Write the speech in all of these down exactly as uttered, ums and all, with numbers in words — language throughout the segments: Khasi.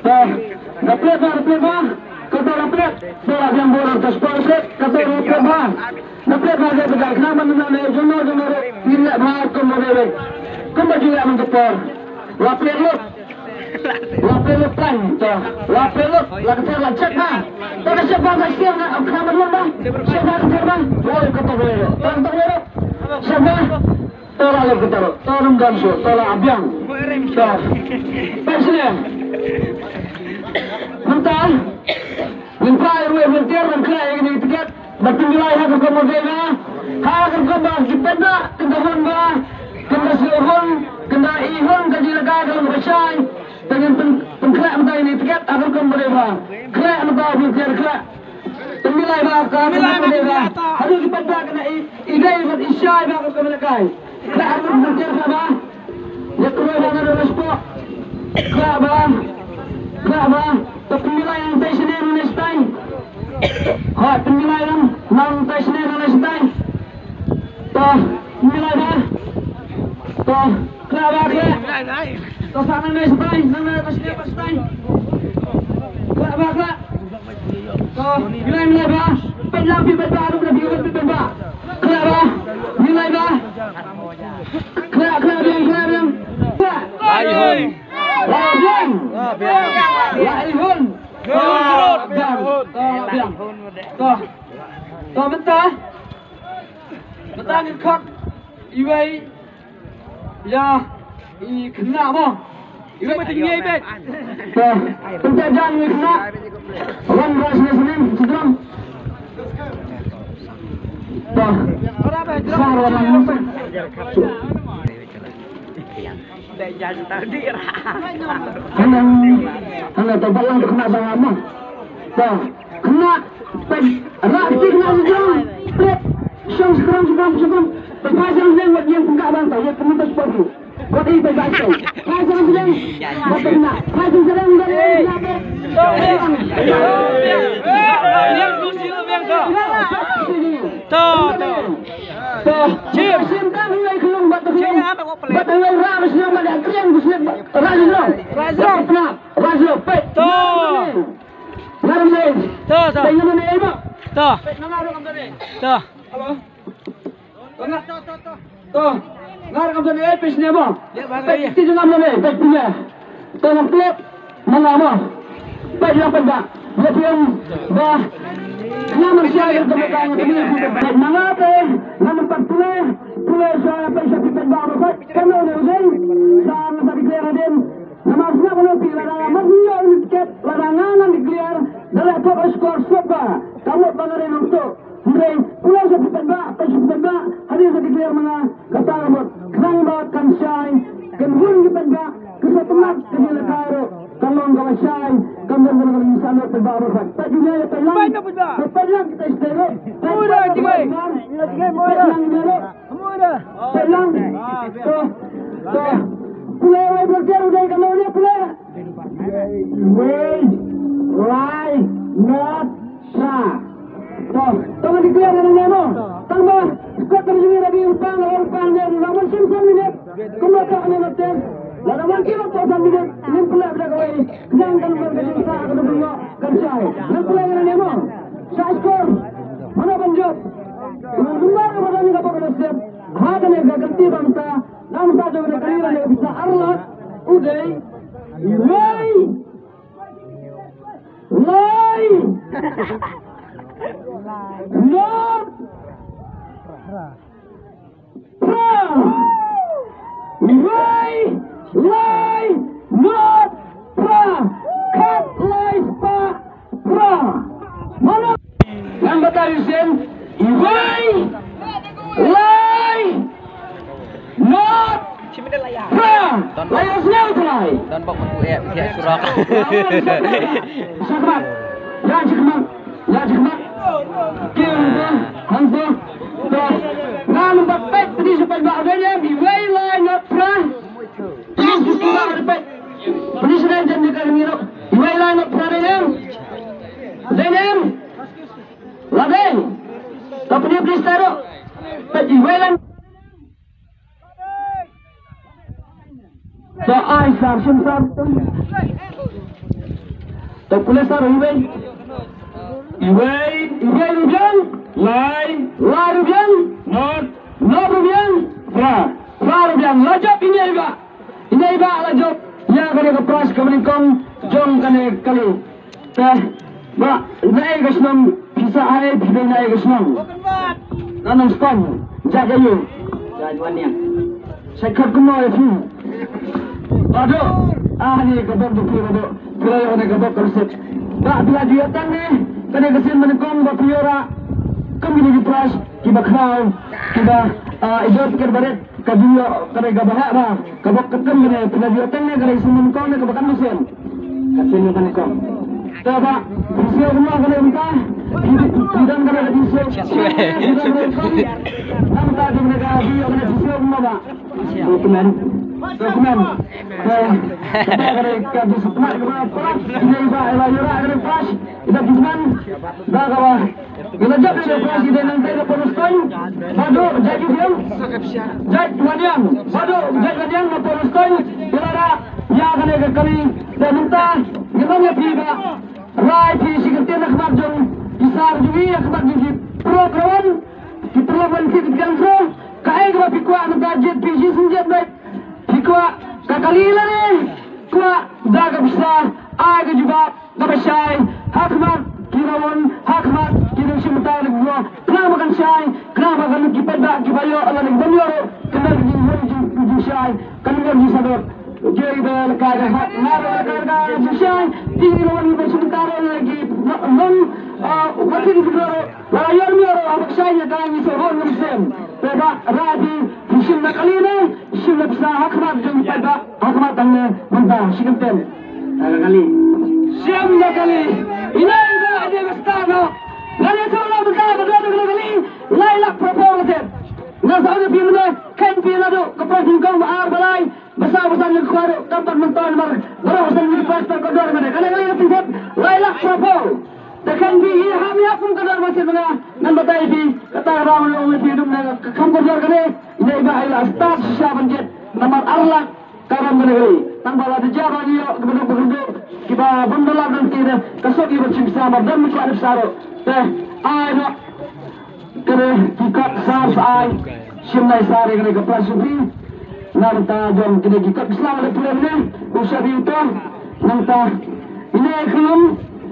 Te, na plet ba, na plet ba. Kata na plet. Ba la biang bor ta sport plet. Kata na plet ba. Na plet ba, kata na man na ne, jumno, jumno. Ni la ba, kum ba, kum ba, jumno, man ta por. La plet lut. La plet lut kan. Ta. La plet lut. La kata la check ba. Ta ka check ba, ka check na, ka man lut ba. Check ba, ka check ba. Woi, kata woi. Ta, kata woi. Check ba. Tola lep kita ro, tola dum dam so, tola abiang. To. Pes ne. Mynta. Mynta ruh volunteer ban khleh ïa kine ki tiket. Ba pynmih lai ha ka kamra dei na. Ha ka kamra ki penda, kynda hon ba. Kynda sngewhun, kynda ihun, ka jingïalehkai ka long kaba shai. Te ngin pyn, pynkhleh mynta ïa kine ki tiket, ha ka kamra dei ba. Khleh mynta volunteer khleh. Pynmih lai ba ka, pynmih lai ba, pynmih lai ba. Haduh ki pynbha kane i, i dei bad i shai ba ka pynlehkai. Khleh arngut volunteer khleh ba. Ïa kyroi ba nga don la spot. Khleh ba. Khleh ba. To pynmih lai nangta shane nangta shatai. Hooid, pynmih lai nangta shane nangta shatai. To, pynmih lai ba. To, khleh ba, khleh. To, sa nang nai shatai, nang nai shatai, shatai. Khleh ba, khleh. To, pynmih lai, pynmih lai ba. Pynlong phi pynba, ruh phi pynba. Khleh ba, pynmih lai ba. Khleh, khleh biang, khleh biang. Khleh. Lai hun. Lai biang. Lai biang. Lai hun. Biang. To, biang. To. To, mynta. Mynta ngin khot iwei ïa i khynnah mo. Iwei te ngi bet. To, pynta jan iwei khynnah. Wan ras ne snem sejam. To. Ora ba jam. Sa wan ne snem. Hana, hana, to ba lang to khynnah ba mo. To, khynnah, peit, rak ti khynnah sejong, peit, shong skram, skram, skram, peit, phai shrang sdang, wat ïeng pynkhah bang, to, ïa pynmih to sport tu. Wat i peit ba shong. Phai shrang sdang, wat pynkhah. Phai shrang sdang, wat ïeng pynkhah bang. To, to. To, shim. Shim kan, ïa i khlung, bat to khlung. Bat to ïa i ram, shim, bat ïa kriang, shim, bat, ram, shim. Ram, shim. Ram, shim, peit. To. Ram, shim. To, to. Peit, ram, shim, peit. To. Peit, ram, ram, ram, ram. To. Hello. To, nga, to, to, to. To. Nga ram, ram, ram, peit, shim, mo. Peit, ti jong ram, ram, peit, peit. To, nga peit. Manga mo. Peit lang peit ba. Ïa phi ong ba. Nga man sha ïa ka meka nga peit manga te. Nga man pat pule. Pule sha peit sha phi peit ba ba peit. Kano ne u dei. Sa nga sa declare hadien. Namar sngap kano phi lada nga mat ïoh ïa u tiket lada nga ngan declare. Da la top score sngap ba. Ka mut ba nga dei nongtuh. Hynrei pule sha phi peit ba, peit sha phi peit ba, hadien sa declare ma nga, kata ka mut, khnang ba kan shai, kan hun ki peit ba, ka sa tymmat ka jingïalehkai ruh, kan long kaba shai, kan don kaba kan sa lut peit ba, ba peit. Peit jingïa, peit lang. Peit lang kita stay ruh. Peit lang kita ruh. Peit lang. To, to. Pule wei volunteer u dei kano ne pule. Wei, lai, not, Sa. To, to ngan declare ngan ong mo. Tang ba, squad ka jong ngi ready, u pang, u pang ne, la wan shim san minit. Kumno to ngan ong te. Lada wan shim to san minit, ngin pynleh da kawei. Nang kan wan ka jingsa ka dum mo, kan shai. Ngan pynleh ngan ong mo. Sa score. Mano ban jop. Ngan kumba ka ba don ka ba ka step. Ha kane ka kynti ba mynta. Nang sa jong ka kynti ba mynta ar lak. U dei. Wei. Lai. Not. Pra. Lai. Lai. Not. Pra. Khat lai spah. Pra. Mano? Ngan batai sien. Iwei. Lai. Not. Pra. Lai sien u trai. Don bok matu eh, dia surok. Shakmat. Ya shakmat. Ya shakmat. Kim tu. Han tu. Tu. Ngan batai peti sepat ba dei ne. Iwei lai not pra. Peti sepat ba dei. Peti sepat jan dekat ni ro. Iwei lai not pra dei ne. Dei ne. Ladei. Ka pynïap list taro. Peit iwei lang. To ai sar, shim sar. To pule sar, iwei. Iwei, iwei rubiang. Lai. Lai rubiang. Not. Not rubiang. Phra. Phra rubiang. La jop ine i bah. Ine i bah la jop ïa kane ka prize kaba nyngkong jong kane ka kali. Te, bah, na ei ka shnong phi sah, ha ei phi dei, na ei ka shnong? Na Nongstoiñ. Jait aïu? Jait Wanniang. Sa khot kumno ïa phi? Bah Doh. Ah, ni ka bok jong phi Bah Doh. Phi la ïoh kane ka bok ka receipt. Bah, phi la ju ïoh tang ne kane ka sien ba nyngkong ba phi ïoh rah kum kine ki prize kiba khraw, kiba, ah, i dor tiket barit. Ka dei ïa kane kaba heh ba ka bok ka kynmaw ne, phi la ïoh tang ne ka dei sien nyngkong ne kaba kan sien? Ka sien nyngkong. Te bah, phi siew kumno kane mynta? Phi, phi don kane ka jingsiew? Phi don kane ka jingsiew? Namar ka dei kane ka dei kane phi siew kumno bah? Document. Document. Te kane ka jingsiew kaba para. Ine i bah i la ïoh rah kane pass. Ine document. Bah kaba Ngi la jop ïa ka prize, i dei nangta ka por Nongstoiñ. Bah Doh, jait aïu phi? Jait Wanniang. Bah Doh, jait Wanniang na por Nongstoiñ. Phi la rah ïa kane ka kali. Te mynta ngi ong ïa phi ba rai phi shi kyntien ha khmat jong ki sar jong ngi, ha khmat jong ki paralok rawan, ki paralok wan ki kyrkiang jong. Kaei kaba phi kwah mynta, jied phi shi sien jied beit. Phi kwah ka kali lane kwah da ka pisa? Ai ka jubab kaba shai ha khmat ki rawan, ha khmat ki nongshim bynta na ka ri. Khnang ba kan shai, khnang ba kan ki paidbah kiba ïoh lane ki bym ïoh ruh kan don ka jingwan jing, jingshai, kan don jingsadot. Joi ba la ka da ha nga ruh la ka da jingshai. Ki rawan kiba shim bynta ruh lane ki nong, ah, wat ki ki ruh la ïoh ruh haba ka shai ïa ka ngi sngewhun ngi sngewsem. Te bah, rai phi, phi shim na kali ne shim na pisa ha khmat jong ki paidbah? Ha khmat tang ne mynta, shi kyntien. Tang kali. Shim na kali. Ine i bah, ine i bah star noh. Nga la ïathuh mynta ka dor jong kane ka kali lai lak phraphew. Nga sa ong ïa phi mynne, kheiñ phi naduh ka prize nyngkong, ba ar, ba lai, ba saw, ba san, ïa ka khyndai ruh kam pat myntoi namar baroh ba san ïa ka prize pat ka dor mynne. Kane ka kali ka pynthut lai lak phraphew. Te kheiñ phi, i ham ïa kum ka dor ba sien ba nga ngan batai ïa phi. Kata ka daw nga ong ïa phi, dum ne ka kham kordor kane. Ine i bah i la start shisha ban jied namar ar lak ka ram kane ka ri. Tang ba la da jia ba ngi ïoh kiba duk ba duk kiba bym da lap dang ti ne ka sot ïa ban shim pisa ba dang kwah da pisa ruh. Te ai noh kane ki kot sar sa ai shim lai sar ïa kane ka prize trophy. Na bynta jong kine ki kot ki sla ba la pule mynne u sha phi uto. Nangta ine i khlum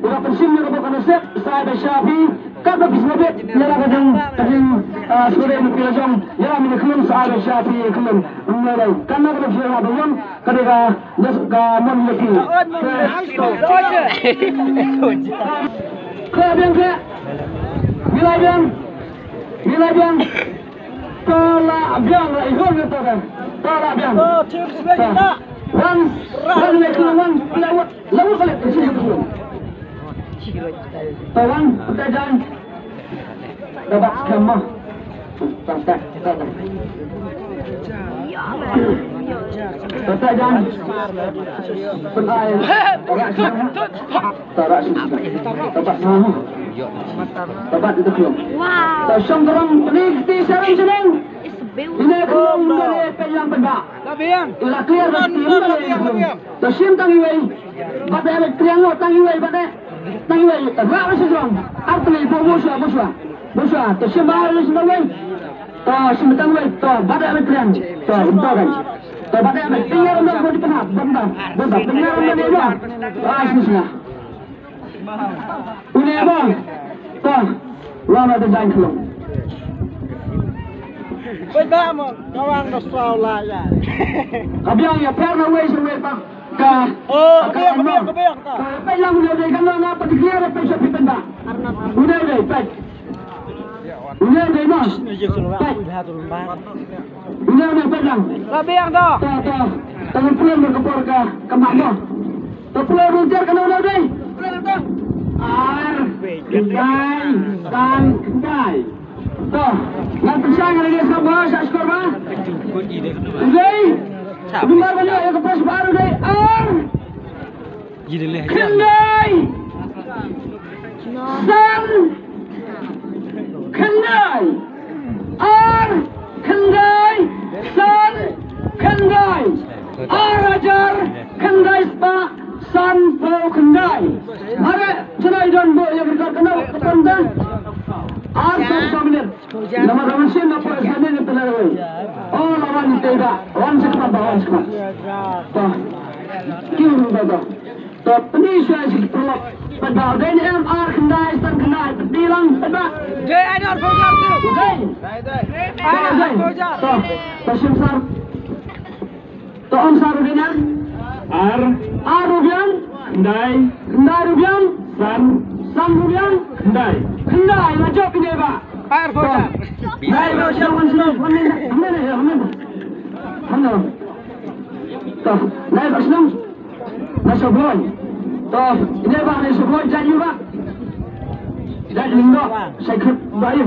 iba pynshim ïa ka bok ka nusep sa ai ba sha phi. Katba phi sngewbit ïa la ka jong ka jing, ah, sngewbit ba phi la jong ïa la mine khlum sa ai ba sha phi khlum. Ym lei lei. Katba ka dei sha ba jong ka dei ka nes ka mon ïa phi. Khlem biang khlem. Ngi la biang. Ngi la biang. To la biang la i hon to kan. To la biang. To chim sbek kita. Wan, wan le khlum wan. Lawut, lawut kali. Tawang, pynta jan. Dapat skhem mah. Tang, tang, tang, tang. Pynta jan. Pynai. Tarak sini. Tarak sini. Dapat mah. Dapat itu belum. Wow. Tashong terang, beli kita sarung seneng. Ini belum boleh pegang pegang. Ila clear dah tim boleh. Tashim tang iwei. Bad da ïa beit triang noh, tang iwei bad da. Tang iwei. Rah ba sdang. Ar tylli, buh, buh shuwa, buh shuwa. Buh shuwa. To shim ba ar tylli, shim tang iwei. To shim tang iwei. To bad da ïa beit triang. To, to kan. To bad da ïa beit triang, ym don ko di pynhap. Bad da, bad da. Triang ym don ïa. Ah, shisha. Une ba. To. Wan da jain khlong. Oi ba mo, ka wang da saw la ya. Ka biang ïa pher na wei shu wei pa. Ka. Oh, ka biang, ka biang, ka biang, ka. Ka peit lang une dei kan na pa dikliar pa shu pi penda. Une dei peit. Une dei no. Peit. Une dei peit lang. Ka biang to. To, to. Tang pulang ka por ka ka ma mo. To pule ruh jar kano na dei. Ar, khyndai, san, khyndai. To, ngan pynshai ngan leit sngap ba sha skor ba. Dei. Kumba ba ïa ka pas ba dei. Ar. Khyndai. San. Khyndai. Ar. Khyndai. San. Khyndai. Ar hajar khyndai spah sanphew khyndai. Are, chynai don bo ïa ka kano ka pynta. Ar spah minit. Namar ka mynsiem na poi sa ne ne pynai. Oh, lawan ite ba. Wan sa khmat ba, wan sa khmat. Ba. Ki ru ba ba. To, pyni shuwa sha ki paralok. Pat ba, dei ne em ar khyndai, san khyndai, pynti lang, pat ba. Dei, ai dor phaw jar tu. Dei. Ai dor phaw jar. To, to shim sar. To ong sar ruh dei ne em. Ar. Ar ruh biang. Khyndai. Khyndai ruh biang. San. San ruh biang. Khyndai. Khyndai, la jop ine ba. Ar phaw jar. Dei ba shuwa wan shuwa, wan ne, wan ne, wan ne. Wan ne. To, nai ba shnong. Na Shabloy. To, ine ba na Shabloy jait ïa ba. Jait Lyngdoh, shait khut ba ïa.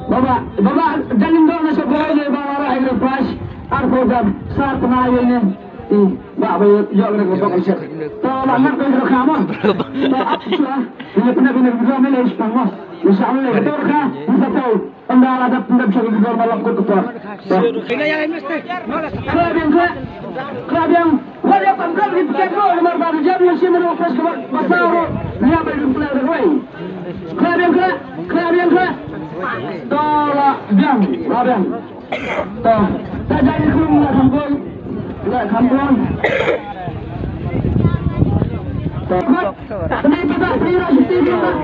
Baba, baba, jait Lyngdoh na Shabloy ne ba la rah ïa ka prize. Ar phaw jar, sar tna ïa ne. I, ba, ba ïoh ka bok shet. To, la ngat ba ka kha mo. To, ap shuwa. Ine pynap ine ka bidor me le shpang mo. Insha Allah, ka bidor ka, ni sa tau. Ynda la dep, ynda dep sha ka bidor ba la kut ka por. Khlem biang, khlem, khlem biang. Wat ïa pynrem ki tiket ruh namar ba ka jam ïa shi mano pres ka ba saw ruh. Ïa ba dum pla da wei. Khlem biang, khlem, khlem biang, khlem. To la biang, la biang. To, ta jai ni kum la kham boi. La kham boi. To, khlem. Pynai pynai pynai ra shuti pynai.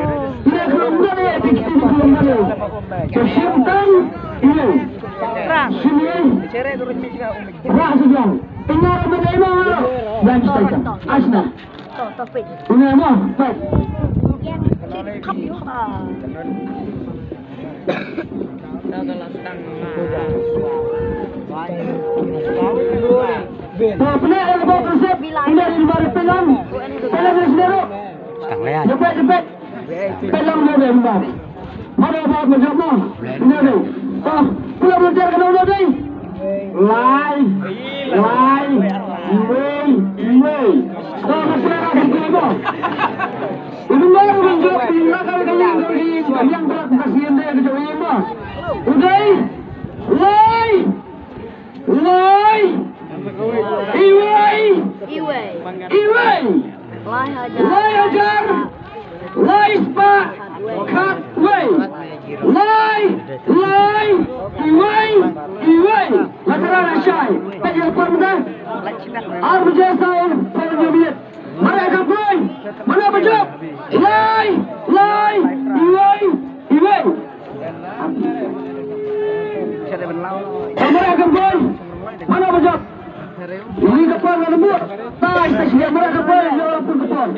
Pynai khlem pynai, pynai khlem pynai. Ka shim tang ine. Shim ine. Ra shuti. Pynai pynai ma. Dan shuti tang. Asna. Pynai ma. Pynai. To, pynleh ïa ka bok ka sep, pynleh ïa ka bok, pynlong. Pynlong ïa ka sep. Jepet, jepet. Pynlong ïa ka bok. Mano ba ka jop mo? Pynlong ïa. To, pynlong ïa ka bok. Lai. Lai. Iwei. Iwei. To, pynlong ïa ka bok. Ibu baru menjawab, pynlong ïa ka bok. Yang berat kasih dia ke jauh mo. Udah. Lai. Lai. Iwei. Iwei. Iwei. Lai hajar. Lai hajar. Lai spah. Khatwei. Lai. Lai. Iwei. Iwei. Lashai. Peit ïa ka por mynta. Ar baje saw phew hynñiew minit. Mareh ka poi. Mano ba jop? Lai, lai, iwei, iwei. Mareh ka poi. Mano ba jop? Ini ka por na lembur. Tai, tai, mareh ka poi, ïa la pun ka por.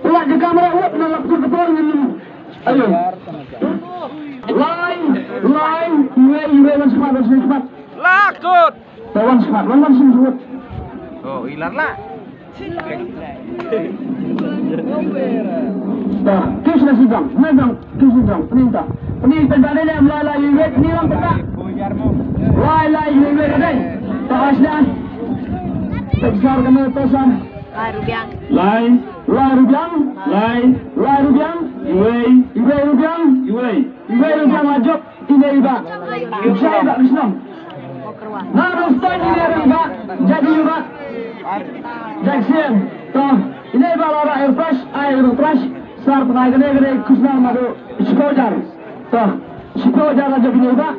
Pula jaka mareh, wot na la pun ka por, ngin. Ayo. Lai, lai, iwei, iwei, wan smat, wan smat. Lakut. Tawan smat, wan wan smat. Oh, ilar lah. Dah, kis na sidang, na dang, kis sidang, peninta. Peninta dah ni, lai lai iwei, ni lang peta. Lai lai iwei, dai. Dah asna. Teksar kena tosan. Lai rubiang. Lai. Lai rubiang. Lai. Lai rubiang. Iwei. Iwei rubiang. Iwei. Iwei rubiang la jop. Ine i bah. Jai bah Krishnam. Na doh stai ine i bah. Jadi i bah. Jackson. To. Ine i bah la rah airfresh. Ai airfresh. Sar pnai kane kane Krishnam madu. Shiphew hajar. To. Shiphew hajar la jop ine i bah.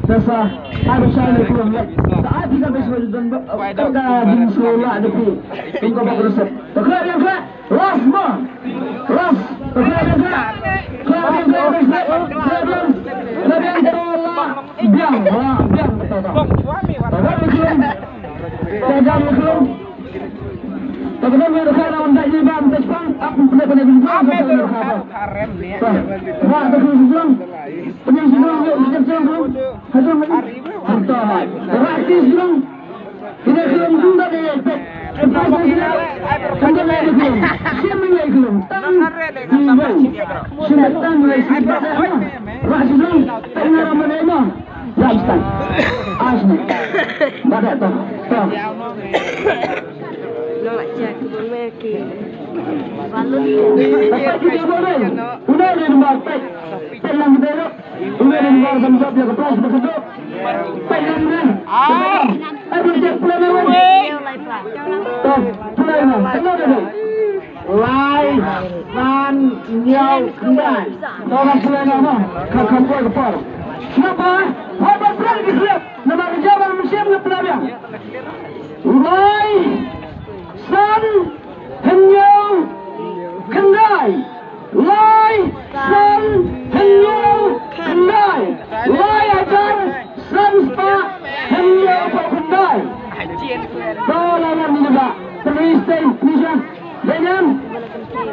Te sa. Ai ba shai ne kulom le. Sa ai pika bes ba don ba. Ka din sula de pi. Kum ka ba krusep. To kla yang kla. Ras mo. Ras. Kla biang, kla. Kla biang, kla biang, kla biang. Kla biang, kla biang, kla biang. Kla biang, kla biang. Kla biang, kla biang. Kla biang, kla biang. Kine ki long dum da ne pet. Kine ki long. Shim ne ki long. Tang. Shim tang ne shim. Rah shi long. Tang ne ram ne ma. Ram tang. Ash ne. Ba da tang. Tang. Lo la check tu me ki. Balun. Una ne number pet. Pet lang de. Una ne number ban jop ya ko pas ba ko. Ar. Lai, san, hynñiew, khyndai. Lai, san, hynñiew, khyndai. Lai, san, hynñiew, khyndai. Lai hajar, san spah, hynñiew phew khyndai. Dollar ni ba. Please stay, please. Dei nem.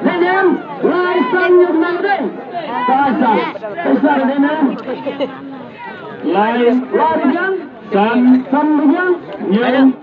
Dei nem. Lai, san, hynñiew, khyndai dei. Pisa. Pisa dei nem. Lai, lai dei nem. San, san dei nem. Hynñiew.